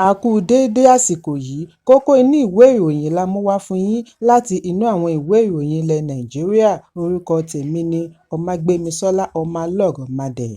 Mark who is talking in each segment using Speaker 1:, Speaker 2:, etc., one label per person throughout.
Speaker 1: A kú déédé àsìkò yìí. Kókó inú ìwé ìròyìn la mú wá fún yín láti inú àwọn ìwé ìròyìn ilẹ̀ Nàìjíríà. Orúkọ tèmi ni Ọmágbémisọ́lá Ọmọlọ́rọ̀madẹ̀.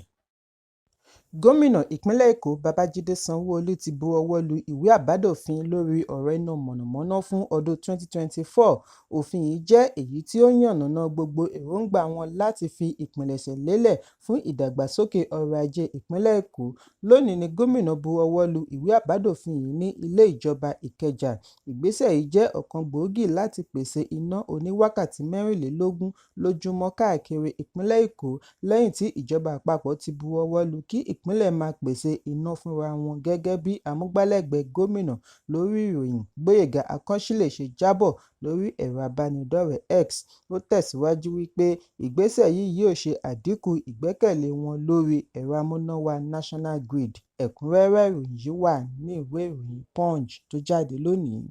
Speaker 1: Gómìnà ìpínlẹ̀ Èkó Babájídé Sanwó-Olú ti bu ọwọ́ lu ìwé àbádòfin lórí ọ̀rọ̀ iná mọ̀nàmọ́ná fún ọdún 2024. Òfin yìí jẹ́ èyí tí ó yànnàná gbogbo èròńgbà wọn láti fi ìpilẹ̀ṣẹ̀ lélẹ̀ fún ìdàgbàsókè ọrọ̀ ajé ìpínlẹ̀ Èkó. Lónìí ni gómìnà bu ọwọ́ lu ìwé àbádòfin yìí ní ilé ìjọba Ìkẹjà. Ìgbésẹ̀ yìí jẹ́ ọ̀kan gbòógì láti pèsè iná oníwákàtí 24 lójúmọ́ káàkiri ìpínlẹ̀ Èkó lẹ́yìn tí ìjọba àpapọ̀ ti bu ọwọ́ lu kí ìpínlẹ̀ máa pèsè iná fúnra wọn, gẹ́gẹ́ bí amúgbálẹ́gbẹ̀ẹ́ gómìnà lórí ìròyìn Gbóyèga Akọ́sílẹ̀ ṣe jábọ̀ lórí ẹ̀rọ ìbánidọ́rẹ̀ẹ́ X. Ó tẹ̀síwájú wípé ìgbésẹ̀ yìí yóò ṣe àdínkù ìgbẹ́kẹ̀lé wọn lórí ẹ̀rọ amúnáwá National Grid. Ẹ̀kúnrẹ́rẹ́ ìròyìn yìí wà ní ìwé ìròyìn Punch tó jáde lónìí.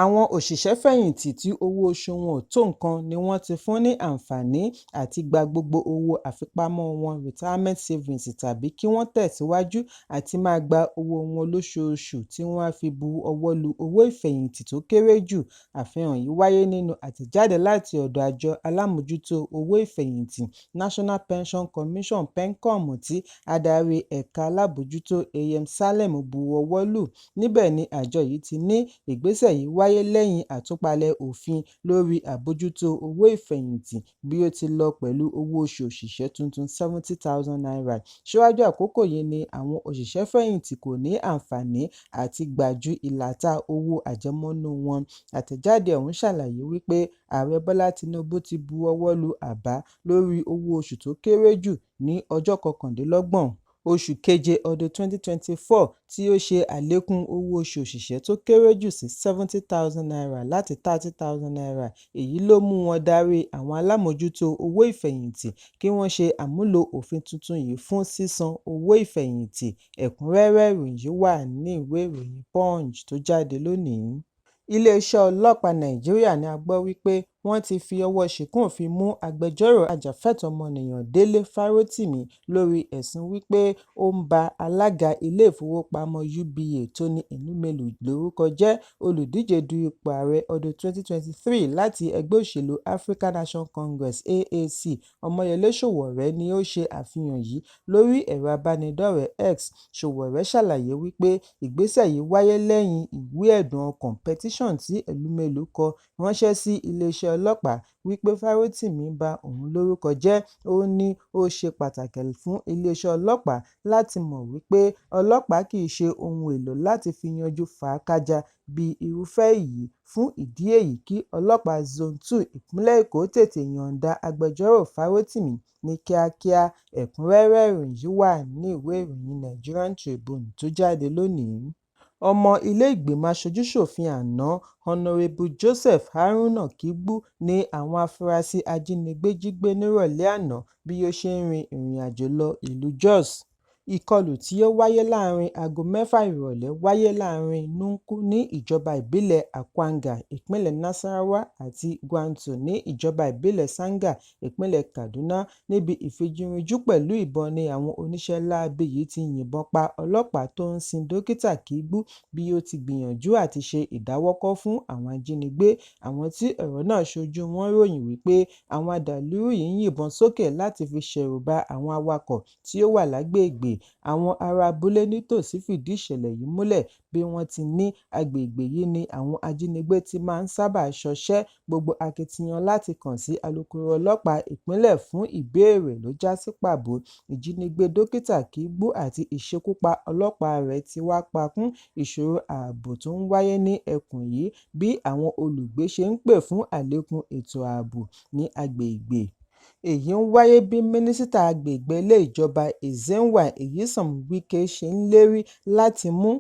Speaker 1: Àwọn òṣìṣẹ́fẹ̀yìntì tí owó oṣù wọn ò tó nǹkan ni wọ́n ti fún ní àǹfààní àti gba gbogbo owó àfipamọ́ wọn (retirement savings) tàbí kí wọ́n tẹ̀síwájú àti máa gba owó wọn lóṣooṣù tí wọ́n á fi bu ọwọ́ lu owó ìfẹ̀yìntì tó kéré jù. Àfihàn yìí wáyé nínú àtẹ̀jáde láti ọ̀dọ̀ àjọ alámòójútó owó ìfẹ̀yìntì National Pension Commission (PenCom) tí adarí ẹ̀ka alábòójútó Ayem Salem bu ọwọ́ lù. Níbẹ̀ ni àjọ yìí ti ní ìgbésẹ̀ yìí wáyé lẹ́yìn àtúpalẹ̀ òfin lórí àbójútó owó ìfẹ̀yìntì bí ó ti lọ pẹ̀lú owó oṣù òṣìṣẹ́ tuntun ₦70,000. Síwájú àkókò yìí ni àwọn òṣìṣẹ́fẹ̀yìntì kò ní àǹfààní àti gbà ju ìlàta owó àjẹmọ́nú wọn. Àtẹ̀jáde ọ̀hún ṣàlàyé wípé Ààrẹ Bọ́lá Tinubu ti bu ọwọ́ lu àbá lórí owó oṣù tó kéré jù ní ọjọ́ 29, oṣù keje ọdún 2024 tí ó ṣe àlékún owó oṣù òṣìṣẹ́ tó kéré jù sí ₦70,000 láti ₦30,000. Èyí ló mú wọn darí àwọn alámòójútó owó ìfẹ̀yìntì kí wọ́n ṣe àmúlò òfin tuntun yìí fún sísan owó ìfẹ̀yìntì. Ẹ̀kúnrẹ́rẹ́ ìròyìn yìí wà ní ìwé ìròyìn Punch tó jáde lónìí. Iléeṣẹ́ ọlọ́pàá Nàìjíríà ní a gbọ́ wípé wọ́n ti fi ọwọ́ ṣìkún òfin mú agbẹjọ́rò ajàfẹ́tọ̀ọ́ ọmọnìyàn Délé Fárótìmí lórí ẹ̀sùn wípé ó ń ba alága ilé ìfowópamọ́ UBA Tony Elumelu lórúkọ jẹ́. Olùdíje du ipò ààrẹ ọdún 2023 láti ẹgbẹ́ òṣèlú African Action Congress (AAC) Ọmọyẹlé Sowore ni ó ṣe àfihàn yìí lórí ẹ̀rọ ìbánidọ́rẹ̀ẹ́ X. Sowore ṣàlàyé wípé ìgbésẹ̀ yìí wáyé lẹ́yìn ìwé ẹ̀dùn ọkàn (petition) tí Elumelu kọ ránṣẹ́ sí iléeṣẹ́ ọlọ́pàá wípé Fárótìmí ń ba òun lórúkọ jẹ́. Ó ní ó ṣe pàtàkì fún iléeṣẹ́ ọlọ́pàá láti mọ̀ wípé ọlọ́pàá kì í ṣe ohun èlò láti fi yanjú fàákàjà bíi irúfẹ́ èyí. Fún ìdí èyí, kí ọlọ́pàá Zone 2 ìpínlẹ̀ Èkó tètè yọ̀ǹda agbẹjọ́rò Fárótìmí ní kíákíá. Ẹ̀kúnrẹ́rẹ́ ìròyìn yìí wà ní ìwé ìròyìn Nigerian Tribune tó jáde lónìí. Ọmọ ilé ìgbìmọ̀ aṣojú-ṣòfin àná Honorable Joseph Haruna Kigbu ní àwọn afurasí ajínigbé jí gbé nírọ̀lẹ́ àná bí ó ṣe ń rin ìrìnàjò lọ ìlú Jos. Ìkọlù tí ó wáyé láàárín aago 6 ìrọ̀lẹ́ wáyé láàárín Nuku ní ìjọba ìbílẹ̀ Akwanga, ìpínlẹ̀ Nasarawa àti Gwantu ní ìjọba ìbílẹ̀ Sanga, ìpínlẹ̀ Kaduna. Níbi ìfijúrinjú pẹ̀lú ìbọn ni àwọn oníṣẹ́ láabi yìí ti yìnbọn pa ọlọ́pàá tó ń sin Dókítà Kigbu bí ó ti gbìyànjú àti ṣe ìdáwọ́kọ̀ fún àwọn ajínigbé. Àwọn tí ọ̀rọ̀ náà ṣojú wọn ròyìn wípé àwọn adàlúrú yìí yìnbọn sókè láti fi ṣẹ̀rùba àwọn awakọ̀ tí ó wà lágbègbè. Àwọn ará abúlé nítòsí fìdí ìṣẹ̀lẹ̀ yìí múlẹ̀ bí wọ́n ti ní agbègbè yìí ni àwọn ajínigbé ti máa ń sábà ṣọṣẹ́. Gbogbo akitiyan láti kàn sí alukoro ọlọ́pàá ìpínlẹ̀ fún ìbéèrè ló já sí pàbó. Ìjínigbé Dókítà Kigbu àti ìṣekúpa ọlọ́pàá rẹ̀ ti wá pakún ìṣòro ààbò tó ń wáyé ní ẹkùn yìí bí àwọn olùgbé ṣe ń pè fún àlékún ètò ààbò ní agbègbè. Èyí ń wáyé bí Mínísítà agbègbè ilé ìjọba Ezenwa Nyesom Wike ṣe ń lérí láti mú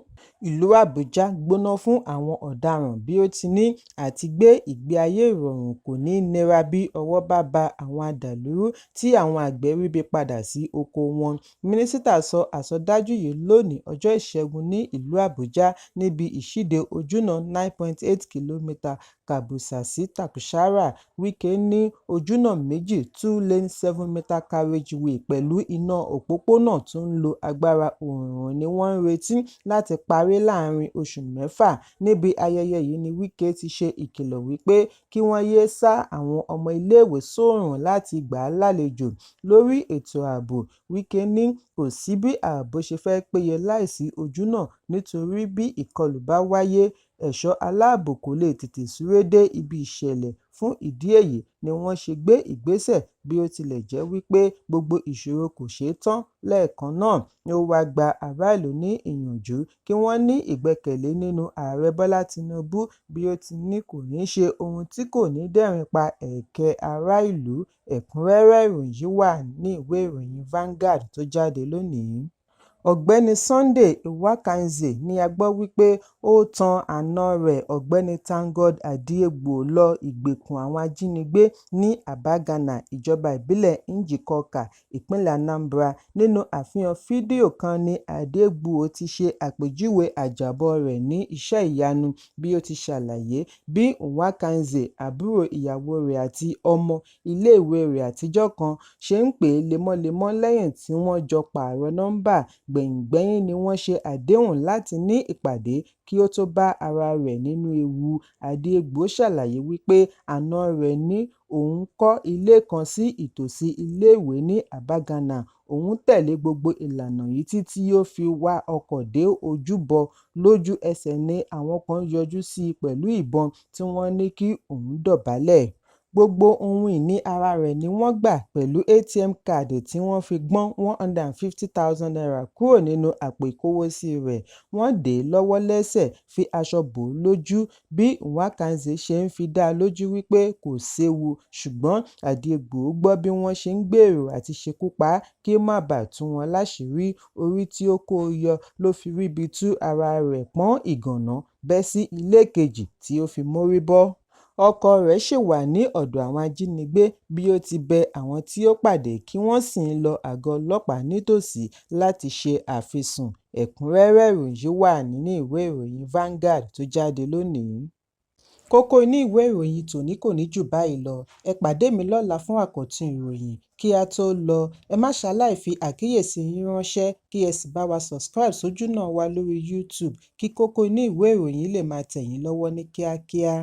Speaker 1: ìlú Àbújá gbóná fún àwọn ọ̀daràn bí ó ti ní àtigbé ìgbé ayé ìrọ̀rùn kò ní nira bí ọwọ́ bá ba àwọn adàlúrú tí àwọn àgbẹ̀ ríbi padà sí oko wọn. Mínísítà sọ àsọdájú yìí lónìí ọjọ́ Ìṣẹ́gun ní ìlú Àbújá níbi ìṣíde ojúnà 9.8 kìlómítà Kàbùsà sí Takushara. Wike ní ojúnà méjì 2 Two-lane 7-meter carriageway pẹ̀lú iná òpópónà tó ń lo agbára oòrùn ni wọ́n ń retí láti parí láàárín oṣù mẹ́fà. Níbi ayẹyẹ yìí ni Wike ti ṣe ìkìlọ̀ wípé kí wọ́n yéé sá àwọn ọmọ iléèwé sóòrùn láti gbà á lálejò. Lórí ètò ààbò, Wike ní kò sí bí ààbò ṣe fẹ́ péye láìsí ojúnà nítorí bí ìkọlù bá wáyé, ẹ̀ṣọ́ aláàbò kò lè tètè súré dé ibi ìṣẹ̀lẹ̀. Fún ìdí èyí ni wọ́n ṣe gbé ìgbésẹ̀ bí ó tilẹ̀ jẹ́ wípé gbogbo ìṣòro kò ṣeé tán lẹ́ẹ̀kan náà. Ó wá gba ará ìlú ní ìyànjú kí wọ́n ní ìgbẹ́kẹ̀lé nínú Ààrẹ Bọ́lá Tinubu bí ó ti ní kò ní ṣe ohun tí kò ní dẹ́rìn pa ẹ̀kẹ́ ará ìlú. Ẹ̀kúnrẹ́rẹ́ ìròyìn yìí wà ní ìwé ìròyìn Vanguard tó jáde lónìí. Ọ̀gbẹ́ni Sunday Nwakanze ni a gbọ́ wípé ó tan àna rẹ̀ Ọ̀gbẹ́ni ThankGod Adiegbuo lọ ìgbèkùn àwọn ajínigbé ní Abagana, ìjọba ìbílẹ̀ Njikọka, ìpínlẹ̀ Anambra. Nínú àfihàn fídíò kan ní Adiegbuo ti ṣe àpèjúwe àjàbọ́ rẹ̀ ní iṣẹ́ ìyanu bí ó ti ṣàlàyé bí Nwakanze, àbúrò ìyàwó rẹ̀ àti ọmọ iléèwé rẹ̀ àtijọ́ kan, ṣe ń pè é lemọ́lemọ́ lẹ́yìn tí wọ́n jọ pààrọ̀ nọ́ńbà. Gbẹ̀yìngbẹ́yín ni wọ́n ṣe àdéhùn láti ní ìpàdé kí ó tó bá ara rẹ̀ nínú ewu. Adiegbuo ṣàlàyé wípé àna rẹ̀ ní òun kọ́ ilé kan sí ìtòsí iléèwé ní Abagana, òun tẹ̀lé gbogbo ìlànà yìí títí ó fi wa ọkọ̀ dé ojúbọ. Lójú ẹsẹ̀ ni àwọn kan yọjú sí i pẹ̀lú ìbọn tí wọ́n ní kí òun dọ̀bálẹ̀. Gbogbo ohun ìní ara rẹ̀ ni wọ́n gbà pẹ̀lú ATM káàdì tí wọ́n fi gbọ́n ₦150,000 kúrò nínú àpò ìkówósí rẹ̀. Wọ́n dè é lọ́wọ́ lẹ́sẹ̀, fi aṣọ bò ó lójú bí Nwakanze ṣe ń fi dá a lójú wípé kò séwu, ṣùgbọ́n Adiegbuo gbọ́ bí wọ́n ṣe ń gbèrò àti ṣekú pa á kí ó má baà tú wọn láṣìírí. Orí tí ó kó yọ ló fi ríbi tú ara rẹ̀ pọ́n ìgànná bẹ́ sí ilé kejì tí ó fi mórí bọ́. Ọkọ rẹ̀ ṣì wà ní ọ̀dọ̀ àwọn ajínigbé bí ó ti bẹ àwọn tí ó pàdé kí wọ́n sìn ín lọ àgọ́ ọlọ́pàá nítòsí láti ṣe àfisùn. Ẹ̀kúnrẹ́rẹ́ ìròyìn yìí wà nínú ìwé ìròyìn Vanguard tó jáde lónìí. Kókó inú ìwé ìròyìn tòní kò ní jù báyìí lọ. Ẹ pàdé mi lọ́la fún àkọ́tún ìròyìn. Kí á tó lọ, ẹ má ṣaláì fi àkíyèsí yín ránṣẹ́ kí ẹ sì bá wa subscribe sójúnà wa lórí YouTube kí kókó inú ìwé ìròyìn lè máa tẹ̀ yín lọ́wọ́ ní kíákíá.